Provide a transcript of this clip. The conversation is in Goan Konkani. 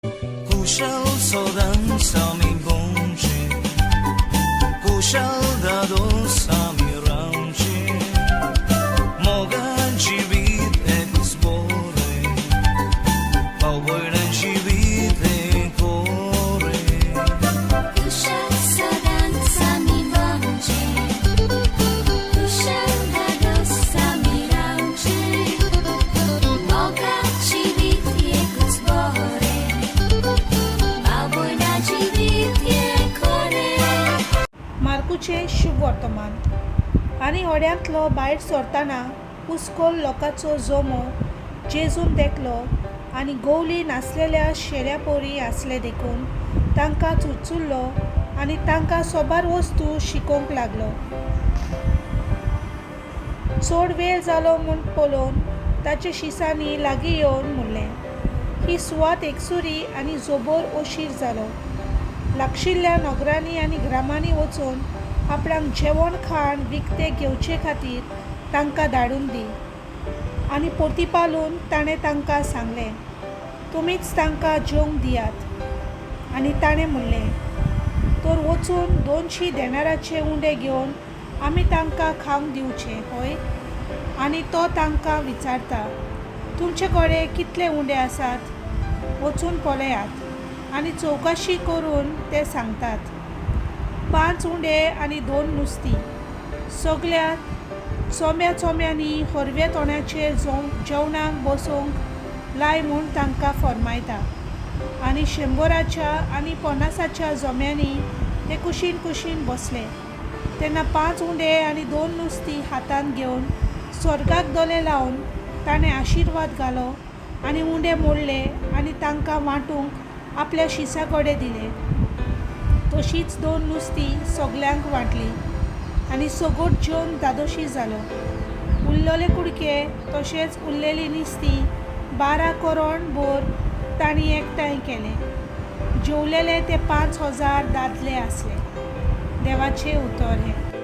कुशल सदांच आमी भोंवचें, कुशल दादोस आमी रावचें, मोगान जिवीत एकूच बरें, भाव भयणां जिवीत हें कोरें. कुशल सदांच आमी भोंवचें, कुशल धादोस आमी रावचें, मोगा जिवीत एकूच बरें, भाव भयणां जिवीत हें खरें. मार्कुचें शुभवर्तमान. आनी होड्यांतलो भायर सरतना पुस्कोल लोकांचो जमो जेजून देखलो आनी गोवली नासलेल्या शेऱ्या पोरी आसले देखून तांकां चुरचुरलो आनी तांकां सोबार वस्तू शिकोवंक लागलो. चड वेळ जालो म्हूण पळोवन ताचे शिसांनी लागीं येवन म्हणलें, ही सुवात एकसुरी आनी जोबोर ओशीर जालो. लागशिल्ल्या नगरांनी आनी ग्रामांनी वचून आपणाक जेवण खाण विकतें घेवचे खातीर तांकां धाडून दी. आनी पोतीपालून ताणें तांकां सांगलें, तुमीच तांकां जेवंक दियात. आनी ताणें म्हणलें, तर वचून 200 देनाराचे उंडे घेवन आमी तांकां खावंक दिवचे हय? आनी तो तांकां विचारता, तुमचे कडेन कितले उंडे आसात? वचून पळयात. आनी चवकशी करून ते सांगतात, 5 उंडे आनी 2 नुस्तीं. सगल्या चोम्या चोम्यांनी हरव्या तोंडाचेर जेवणाक बसोवंक लाय म्हूण तांकां फर्मायता. आनी 100च्या आनी 50च्या जोम्यांनी ते कुशीन कुशीन बसले. तेन्ना 5 उंडे आनी 2 नुस्तीं हातांत घेवन स्वर्गाक दोले लावन ताणें आशिर्वाद घालो आनी उंडे मोडले आनी तांकां वांटूंक आपल्या शिसा कडेन दिले. तशीच 2 नुस्तीं सगल्यांक वांटली आनी सगट जेवन धादोशी जालो. उरलेले कुडके तशेंच उरलेली नुस्तीं 12 करोण भर तांणी एकठांय केलें. जेवलेले ते 5000 दादले आसले. देवाचें उतर हें.